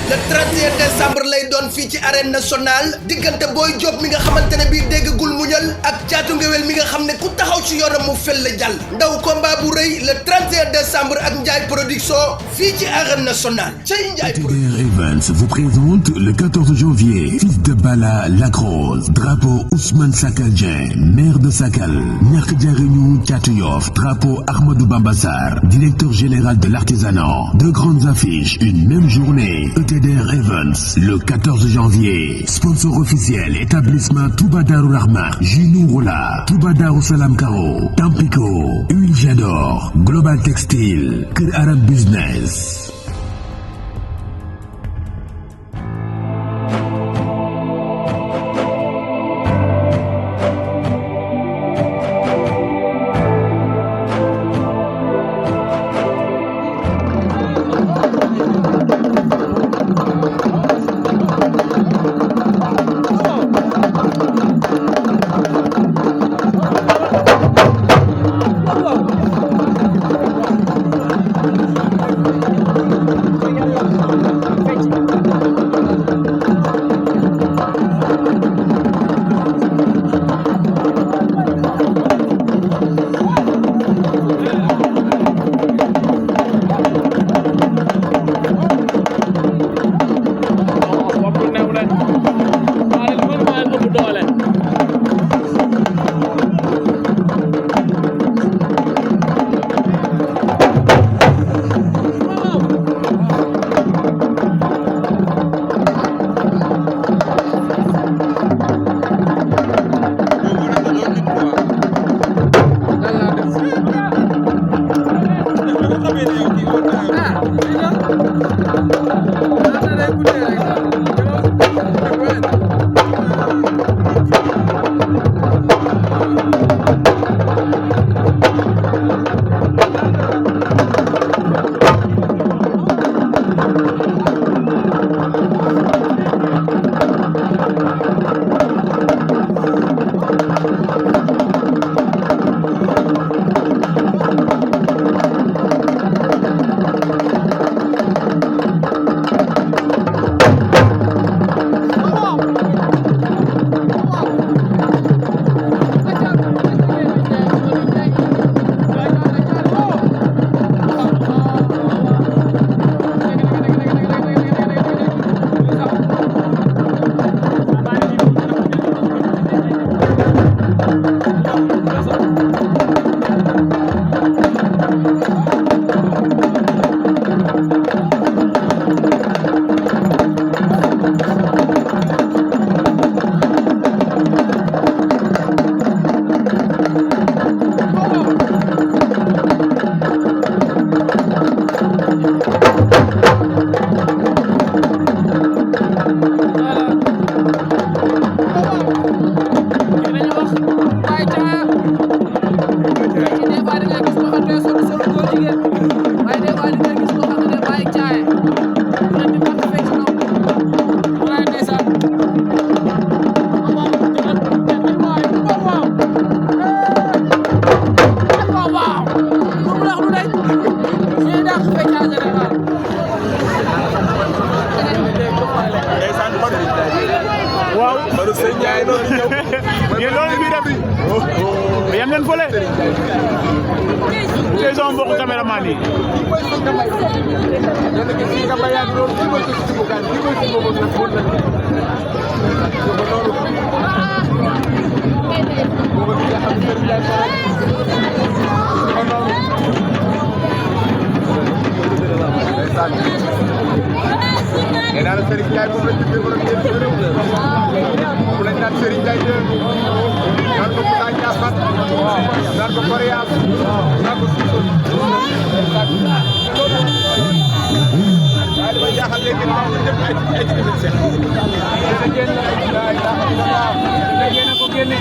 le 31 décembre lay doon fii ci arène nationale diggante Boy Diop mi nga xamante ne bii déggagul muñal ak Caatu Ngewel mi nga xam ne ku taxaw ci yoonam mu fel la jàll ndaw combat bu rëy le 31 décembre ak Ndiaye production fii ci arène nationale cay Ndiaye TDR Events vous présente le 14 janvier fils de Bala Lacrose drapeau Ousmane Sakal Dieng maire de Sakal ñàkk jariñu Caatu Yoff drapeau Ahmadou Bamba Sarr directeur général de l'artisanat. Deux grandes affiches une même journée TDR Events le 14 janvier sponsor officiel établissement Touba Darou Rahman Junouroula Touba Darou Salam Karo Tampico Huile Jador Global Textile Kër Arab Business. yam leen fole te son mbokk cameraman yi Enaana Serigne Ndiaye moom la ñu déggoo rek moom lañ naan Serigne Ndiaye naan ko Moussa Ndiassane naan ko Koréas naan ko Soussou waaye dafay jaaxal léegi ñëpp ay ci biir seen génn ko génne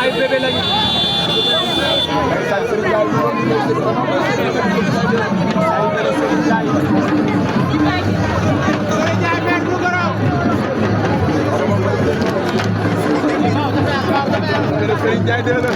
ay bébé lañu Serigne Ndiaye dee na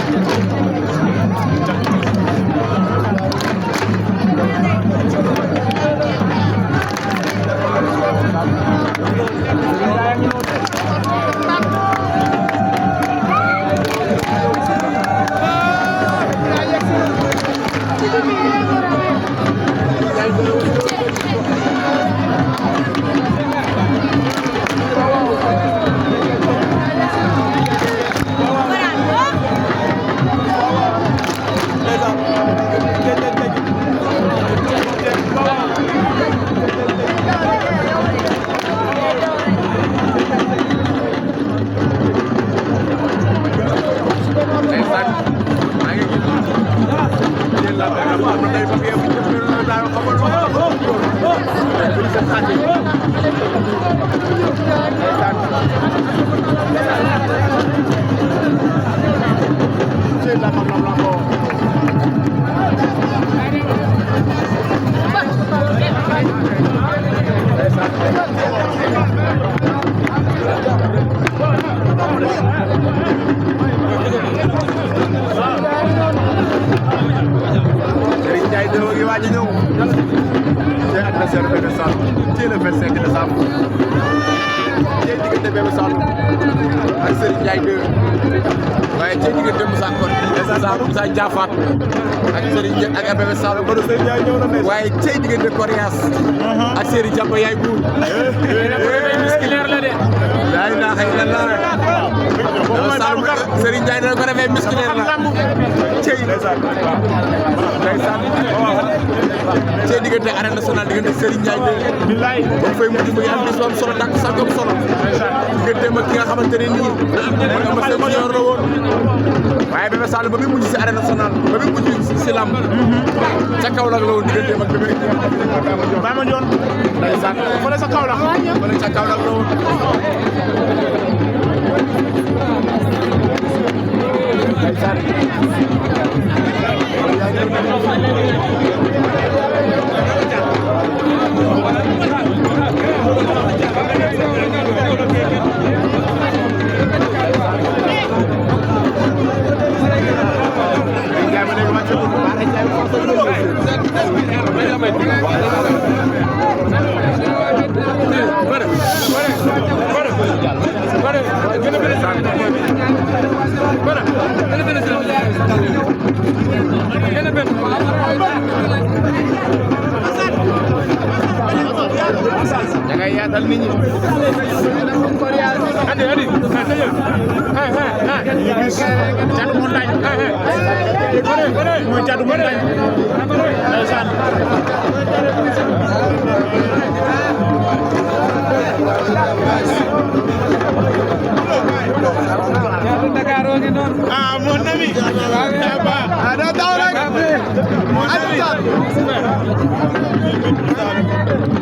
Moussa Diafat ak Serigne ak Bébé Saloum waaye tey diggante Coriace ak Serigne Diamba yaay buur miskinaire la de la ilaha illallah Serigne Ndiaye dana ko defee miskinaire la tey tey diggante arène nationale diggante Serigne Ndiaye de ba fay mujj mu ngi am bis am solo tàkk sax comme solo diggante ma ki nga xamante ne nii mooy am seen yor la woon waaye Bébé Saloum ba muy mujj si arène nationale ba muy mujj si lamb ca Kaolack la woon diggante ak Bébé Baye Mandione ndeysaan fële sa Kaolack fële ca Kaolack la woon ndeysaan dangay yaatal nit ñi adi adi Caatu Montagne mooy Caatu Montagne ndeysaan ah mon ami ada taw rek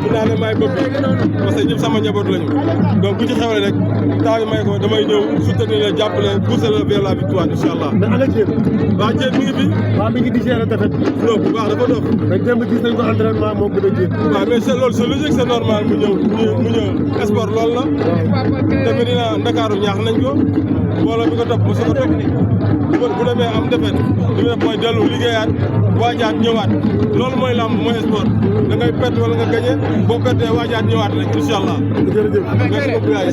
dinaa ne maay bëgg parce que ñëpp sama njaboot lañu donc ku ci xewle rek taw yi may ko damay ñëw soutenir la jàppale pousser la vers la victoire incha allah. mais ana Diène waa Diène mi ngi fi. waaw mi ngi digéré défaite non bu baax dafa dof. mais démb gis nañ ko entraînement moo gën a Diène. waaw mais c'est loolu c'est logique c'est normal mu ñëw sport loolu la tamit dina Ndakaaru ñaax nañ ko mbooloo bi ko topp mosu ko topp bu demee am défaite li muy def mooy dellu liggéeyaat waajaat ñëwaat loolu mooy lamb mooy sport da ngay perte wala nga gagné boo pertee waajaat ñëwaat rek incha allah. jërëjëf merci beaucoup yaay.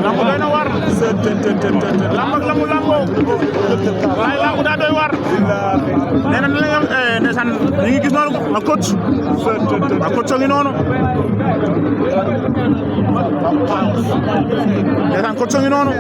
lamb doy na war lamb ak lamb waaye lamb daa doy war nee na la ndeysaan ñu ngi gis noonu la coach ngi noonu ndeysaan coach ngi noonu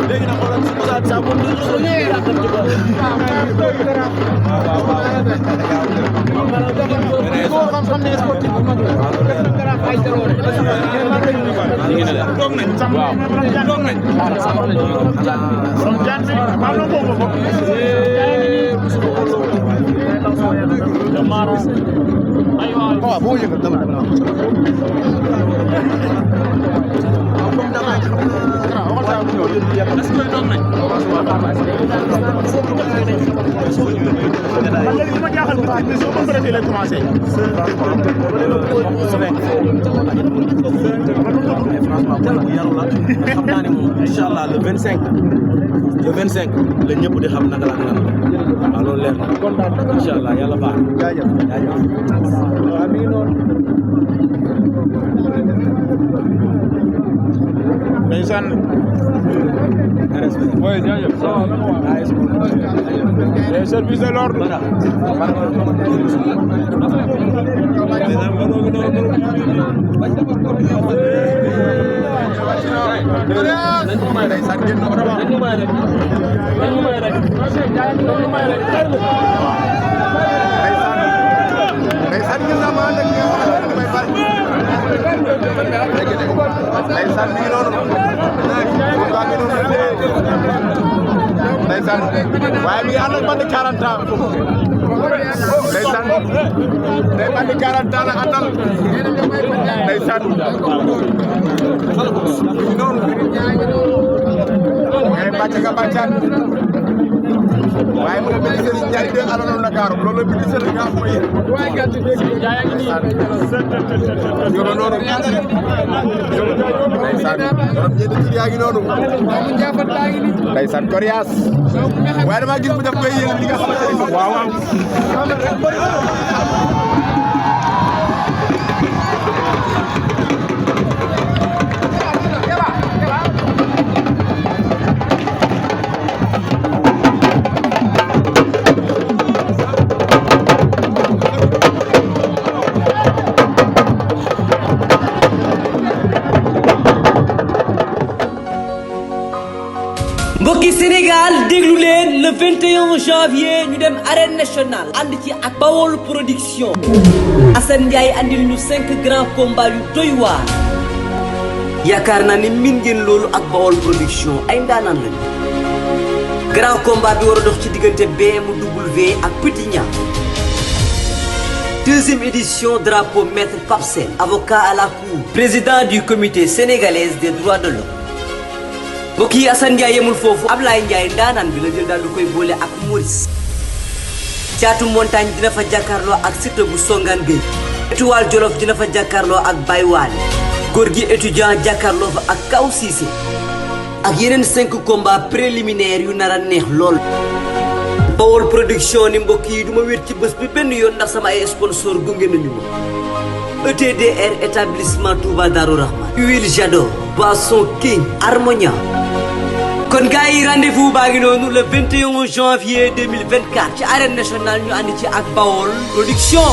léegi nag xoolal si Moussa Sa moom du ñu ñëwee ak ci ko xam ne sportif bu mag ay jaloore toog nañ waaw toog nañ from jaan bi ba lo ko ko maro ay wa bo yëgal dama léegi ma jaaxal ko ci soo ko bëre lay commencé franchement bu yaru la xam naa ne moom incha allah le 25 la ñëpp di xam naka la ak nan waaw loolu leer na incha allah yàlla baax jaajëf waaw mi ngi noonu ndeysaan oui jaajëf les services de l'ordre ndeysaan gis naa ma ànd ak ñi nga xamante ne may bari ndeysaan mi ngi noonu baa ngi noonu ndeysaan waaye mi ngi ànd ak bandi 40 ans ndeysaan day bandi 40 ans la àndal ndeysaan mi ngi noonu ngay bàcc nga bàccaat waaye mu ngi mel ni Serigne Ndiaye de alalu Dakar loolu la bind Serigne nga xam mooy yoro noonu ndeysaan borom ñeenti tur yaa ngi noonu ndeysaan Coriace waaye dama gis mu def koy yéen li nga xamante ni waaw waaw mbokki Sénégal déglu leen le 21 janvier ñu dem arène nationale ànd ci ak Bawol production Assane Ndiaye andil ñu 5 grands combats yu doy waar yaakaar naa ni min ngeen loolu ak Bawol production ay ndaanaan lañu grand combat bi war a dox ci diggante BMW ak Petit Niang deuxième édition drapeau maître Pape Sène avocat à la cour président du comité sénégalais des droits de l'homme mbokk yi Assane Ndiaye yemul foofu Ablaye Ndiaye ndaanaan bi la jël daal di koy boole ak Maurice Caatu Montagne dina fa jàkkaarloo ak Siteu bu Songane Gueye Étoile Jolof dina fa jàkkaarloo ak Baye Waly góor gi étudiant jàkkaarloo fa ak Kaw Cissé ak yeneen 5 combats préliminaires yu nar a neex lool. Bawol production ni mbokk yi du ma wér ci bés bi benn yoon ndax sama ay sponsor gunge nañu ma ETDR établissement Touba Darou Rahman Huile Jador Boisson King Harmonia kon gars yi rendez-vous baa ngi noonu le 21 janvier 2024 ci arène nationale ñu ànd ci ak Bawol production